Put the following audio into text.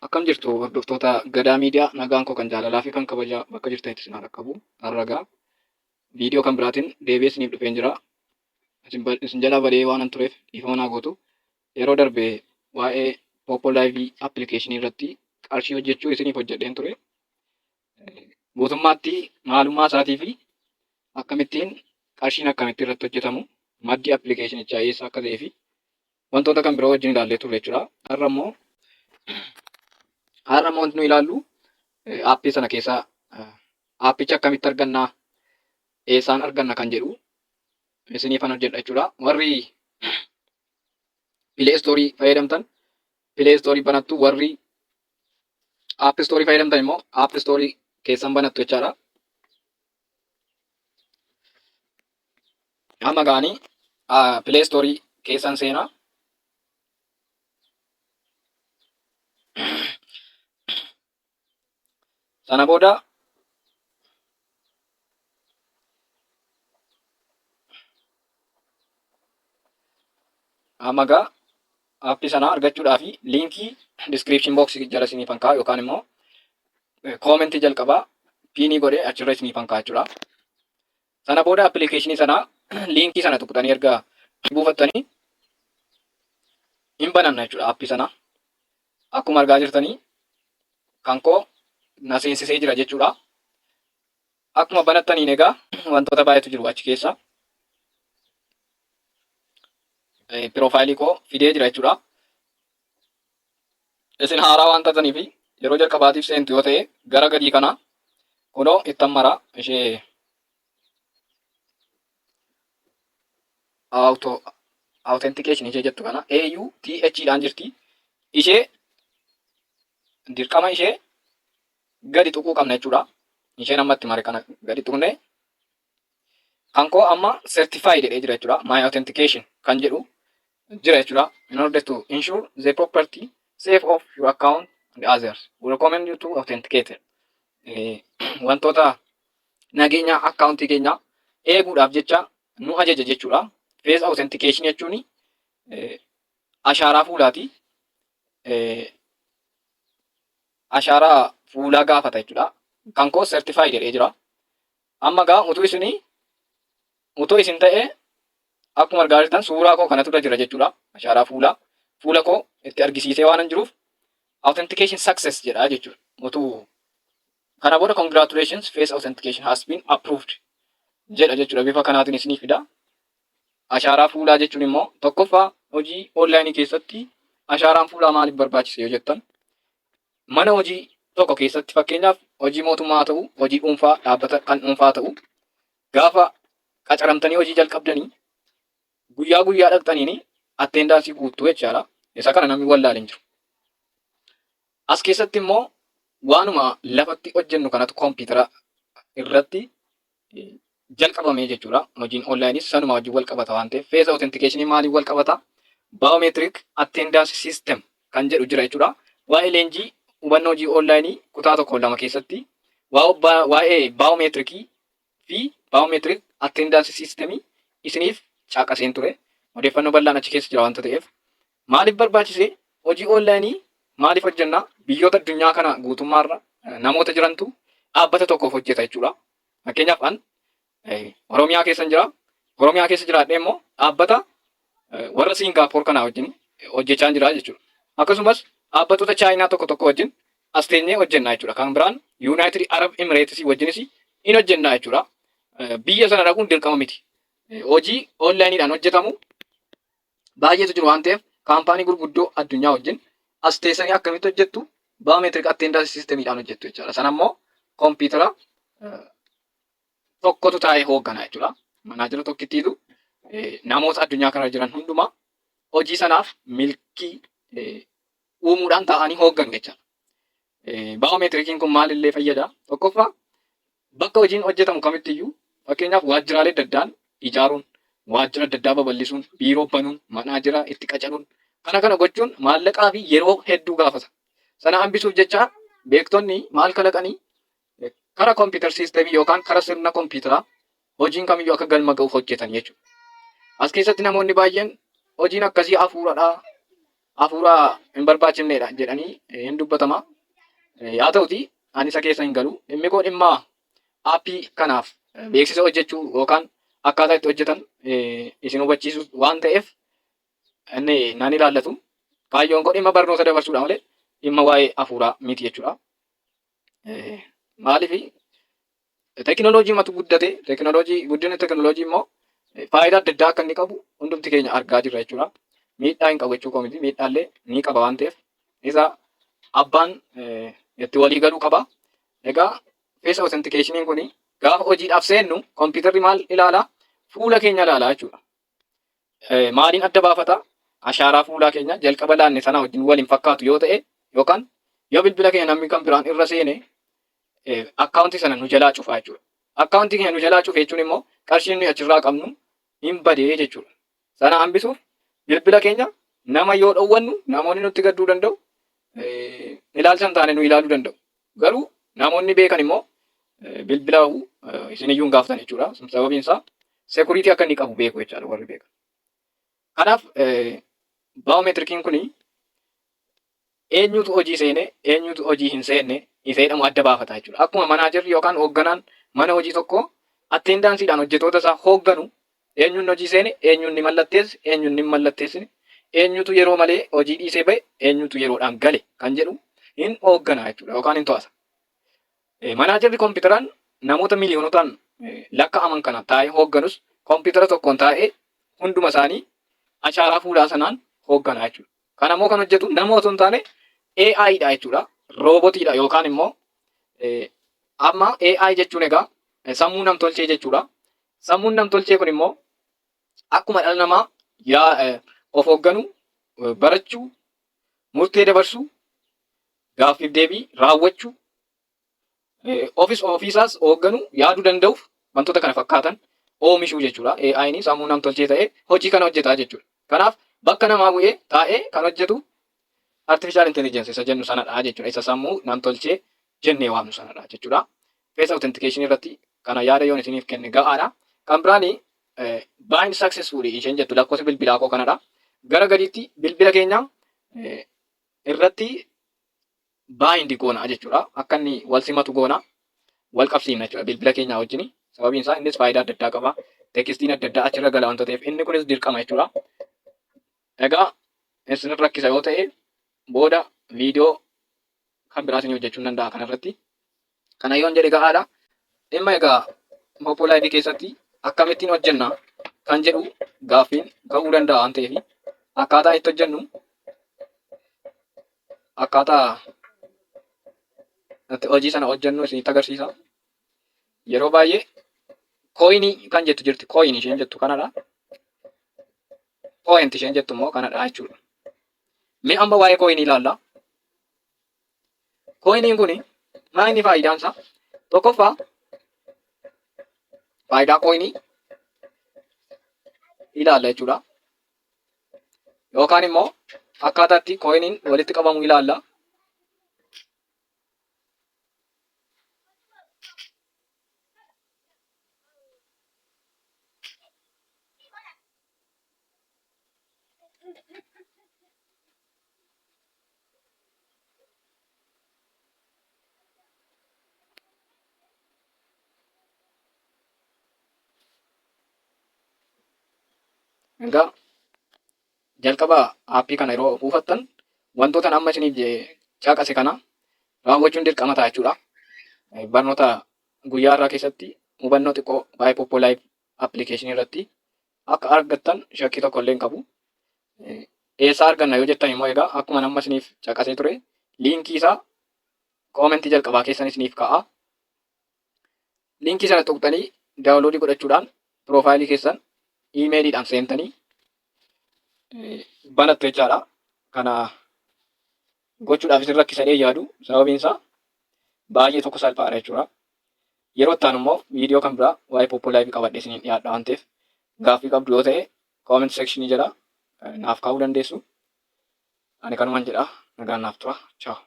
Akkam jirtu hordoftoota Gadaa Miidiyaa, nagaan koo kan jaalalaa fi kan kabajaa bakka jirtanitti isin haa dhaqqabu. Har'a egaa viidiyoo kan biraatiin deebi'ee isiniif dhufeen jira. Isin jalaa badee waanan tureef dhiifama naa gootu. Yeroo darbe waa'ee Poppo Live appilikeeshinii irratti qarshii hojjechuu isiniif hojjedheen ture. Guutummaatti maalummaa isaatii fi akkamittiin qarshiin akkamitti irratti hojjetamu, maddi appilikeeshinichaa eessa akka ta'ee fi wantoota kan biroo wajjin ilaallee turre jechuudha. Har'a immoo wanti nu ilaallu aappii sana keessaa aappicha akkamitti argannaa, eessaan arganna kan jedhu isiniifan hojjedha jechuudha. Warri Play Store fayyadamtan Play Store banattu, warri App Store fayyadamtan immoo App Store keessan banattu jechaadha. Amma ga'anii Play Store keessan seenaa. Sana booda amma gaa aappii sana argachuudhaaf liinkii description box jala isiniifan kaa'a yookaan immoo koomentii jalqabaa piinii godhee achirra isiniifan kaa'a jechuudha. Sana booda appilikeeshinii sana liinkii sana tuqxanii erga buufattanii hin bananna jechuudha aappii sana. Akkuma argaa jirtanii kan koo na seensisee jira jechuudha. Akkuma banattaniin egaa wantoota baay'eetu jiru achi keessa. Piroofaayilii koo fidee jira jechuudha. Isin haaraa waan taataniif yeroo jalqabaatiif seentu yoo ta'e gara gadii kana kunoo ittan mara ishee auto authentication ishee jettu kana AUTH dhaan jirti. Ishee dirqama ishee gadi tuquu qabna jechuudha. Isheen amma itti mare kana gadi tuqne kan koo amma certified jedhee jira jechuudha. My authentication kan jedhu jira jechuudha. In order to ensure the property safe of your account and others, we recommend you to authenticate. Wantoota nageenya akkaawuntii keenyaa eeguudhaaf jecha nu ajaja jechuudha. Face authentication jechuun ashaaraa fuulaati. Ashaaraa fuulaa gaafata jechuudha. Kan koo certified jedhee jira. Amma gaa utuu isin ta'e akkuma argaa jirtan suuraa koo kanatu irra jira jechuudha. Ashaaraa fuulaa. Fuula koo itti argisiisee waan hin jiruuf authentication success jedha jechuudha. Utuu kana booda congratulations, face authentication has been approved jedha jechuudha. Bifa kanaatiin isinii fida. Ashaaraa fuulaa jechuun immoo tokkoffaa hojii onlaayinii keessatti ashaaraan fuulaa maaliif barbaachise yoo jettan, mana hojii tokko keessatti, fakkeenyaaf hojii mootummaa haa ta'u, hojii dhuunfaa, dhaabbata kan dhuunfaa haa ta'u, gaafa qacaramtanii hojii jalqabdanii guyyaa guyyaa dhaqxaniini attendaansii guuttuu jechaadha. Isa kana namni wallaale hin jiru. As keessatti immoo waanuma lafatti hojjennu kanatu kompiitara irratti jalqabamee jechuudha. Hojiin onlaayinis sanuma wajjin wal qabata waan ta'eef face authentication maaliin wal qabata? Biometric attendance system kan jedhu jira jechuudha. Waa'ee leenjii hubannoo hojii onlaayinii kutaa 1 2 keessatti waa'ee biometrikii fi biometric attendance system isiniif caqaseen ture. Odeeffannoo bal'aan achi keessa jira waanta ta'eef. Maaliif barbaachise? Hojii onlaayinii maaliif hojjenna? Biyyoota addunyaa kana guutummaarra namoota jirantu dhaabbata tokkoof hojjeta jechuudha. Fakkeenyaaf an Oromiyaa keessan jira. Oromiyaa keessa jiraadhee immoo dhaabbata warra Siingaappoor kanaa wajjin hojjechaa jira jechuudha. Akkasumas dhaabbattoota Chaayinaa tokko tokko wajjin as teenyee hojjennaa jechuudha. Kan biraan Yuunaayitid Arab Emireetis wajjinis in hojjennaa jechuudha. Biyya sana dhaquun dirqama miti. Hojii onlaayiniidhaan hojjetamu baay'eetu jiru waan ta'eef kaampaanii gurguddoo addunyaa wajjin as teessanii akkamitti hojjettu? Biometric attendance systemiidhaan hojjettu jechuudha. Sana immoo kompiitara tokkotu taa'ee hoogganaa jechuudha. Manaajara tokkittiitu namoota addunyaa kana jiran hundumaa hojii sanaaf milkii uumuudhaan taa'anii hoogganu jechuudha. Baayomeetirikiin kun maalillee fayyada? Tokkoffaa, bakka hojiin hojjetamu kamittiyyuu, fakkeenyaaf waajjiraalee adda addaan ijaaruun, waajjira adda addaa babal'isuun, biiroo banuun, manaajira itti qacaruun, kana kana gochuun maallaqaa fi yeroo hedduu gaafata. Sana hambisuuf jecha beektonni maal kalaqanii? Kara kompiitar siistemii yookaan kara sirna kompiitaraa hojiin kamiyyuu akka galma ga'uuf hojjetan jechuudha. As keessatti namoonni baay'een hojiin akkasii hafuuradha. hafuura hin barbaachifnedha jedhanii hin dubbatama. Haa ta'uti ani isa keessa hin galu. Dhimmi koo dhimma aappii kanaaf beeksisa hojjechuu yookaan akkaataa itti hojjetan isin hubachiisu waan ta'eef inni nan ilaallatu. Kaayyoon koo dhimma barnoota dabarsuudha malee dhimma waa'ee hafuuraa miti jechuudha. Maaliif Tekinooloojii matu guddate, tekinooloojii guddinni tekinooloojii immoo faayidaa adda addaa akka inni qabu hundumti keenya argaa jirra jechuudha. Miidhaa hin qabu jechuu koo miti, miidhaallee ni qaba waan ta'eef isa abbaan itti walii galuu qaba. Egaa face authentication kun gaafa hojiidhaaf seennu kompiitarri maal ilaala? Fuula keenya ilaala jechuudha. Maaliin adda baafata? Ashaaraa fuulaa keenya jalqaba laanne sana wajjin wal hin fakkaatu yoo ta'e yookaan yoo bilbila keenya namni kan biraan irra seene akkaawuntii sana nu jalaa cufaa jechuudha. Akkaawuntii keenya nu jalaa cufe jechuun immoo qarshiin nuyi achirraa qabnu hin badee jechuudha. Sana hambisuuf bilbila keenya nama yoo dhowwannu namoonni nutti gadduu danda'u, ilaalcha hin taane nu ilaaluu danda'u. Garuu namoonni beekan immoo bilbila isiniyyuu hin gaafatan jechuudha. Sababiin isaa security akka inni qabu beeku jechaadha warri beekan. Kanaaf baayomeetirikiin kun eenyutu hojii seene eenyutu hojii hin seenne isa jedhamu adda baafata jechuudha. Akkuma manaajarri yookaan hoogganaan mana hojii tokko atteendaansiidhaan hojjetoota isaa hoogganu eenyuun hojii seene eenyuun ni mallatteesse eenyuun ni mallatteessine eenyutu yeroo malee hojii dhiisee ba'e eenyutu yeroodhaan gale kan jedhu hin hooggana jechuudha yookaan hin to'ata. Manaajarri kompiitaraan namoota miiliyoonotaan lakkaa'aman kana taa'ee hoogganus kompiitara tokkoon taa'ee hunduma isaanii ashaaraa fuulaa sanaan hooggana jechuudha. Kana immoo kan hojjetu nama osoo hin taane AI dha jechuudha. Roobotiidha yookaan immoo amma AI jechuun egaa sammuu namtolchee jechuudha. Sammuun namtolchee kun immoo akkuma dhala namaa yaa of hoogganu, barachuu, murtee dabarsuu, gaaffiif deebii raawwachuu, ofis ofiisaas hoogganuu, yaaduu danda'uuf wantoota kana fakkaatan oomishuu jechuudha. AI'n sammuu namtolchee ta'ee hojii kana hojjetaa jechuudha. Kanaaf bakka namaa bu'ee taa'ee kan hojjetu artificial intelligence isa jennu sanadha jechuudha. Isa sammuu namtolchee jennee waamnu sanadha jechuudha. Face authentication irratti kana yaada yoon isiniif kenne ga'aadha. Kan biraani bind successfully isheen jettu lakkoofsa bilbilaa koo kanadha. Gara gadiitti bilbila keenya irratti bind goona jechuudha. Akka inni wal simatu goona. Wal qabsiifna jechuudha bilbila keenyaa wajjin. Sababiin isaa innis faayidaa adda addaa qaba. Tekstiin adda addaa achirra gala wanta ta'eef inni kunis dirqama jechuudha. Egaa isin rakkisa yoo ta'e booda viidiyoo kan biraa isin hojjechuun danda'a kanarratti. Kana yoon jedhe ga'aadha. Dhimma egaa Poppo Live keessatti akkamittiin hojjenna kan jedhu gaaffiin ka'uu danda'a waan ta'eef akkaataa itti hojjennu akkaataa itti hojii sana hojjennu isinitti agarsiisa. Yeroo baay'ee kooyinii kan jettu jirti. Kooyinii isheen jettu kanadha. Point isheen jettu immoo kanadha jechuudha. Mee amma waa'ee kooyinii ilaalla. Kooyiniin kun maa inni faayidaan isaa? Tokkoffaa faayidaa kooyinii ilaalla jechuudha. Yookaan immoo akkaataa itti kooyiniin walitti qabamu ilaalla. Egaa jalqaba aappii kana yeroo buufattan wantoota amma isiniif caqase kana raawwachuun dirqama ta'a jechuudha. Barnoota guyyaa har'aa keessatti hubannoo xiqqoo waa'ee Poppo Live appilikeeshinii irratti akka argattan shakkii tokko illee hin qabu. Eessaa arganna yoo jettan immoo egaa akkuma amma isiniif caqasee ture liinkii isaa koomentii jalqabaa keessan isiniif kaa'a. Liinkii sana tuqxanii daawunloodii godhachuudhaan piroofaayilii keessan iimeeliidhaan seentanii banattu jechaadha. Kana gochuudhaaf isin rakkisa jedhee yaadu sababiin isaa baay'ee tokko salphaadha jechuudha. Yeroo itti aanu immoo viidiyoo kan biraa waa'ee Poppo Live qabadhee isiniin dhiyaadha waan ta'eef gaaffii qabdu yoo ta'e comment section jala naaf kaa'uu dandeessu. Ani kanuman jedha nagaan naaf tura. Ciao.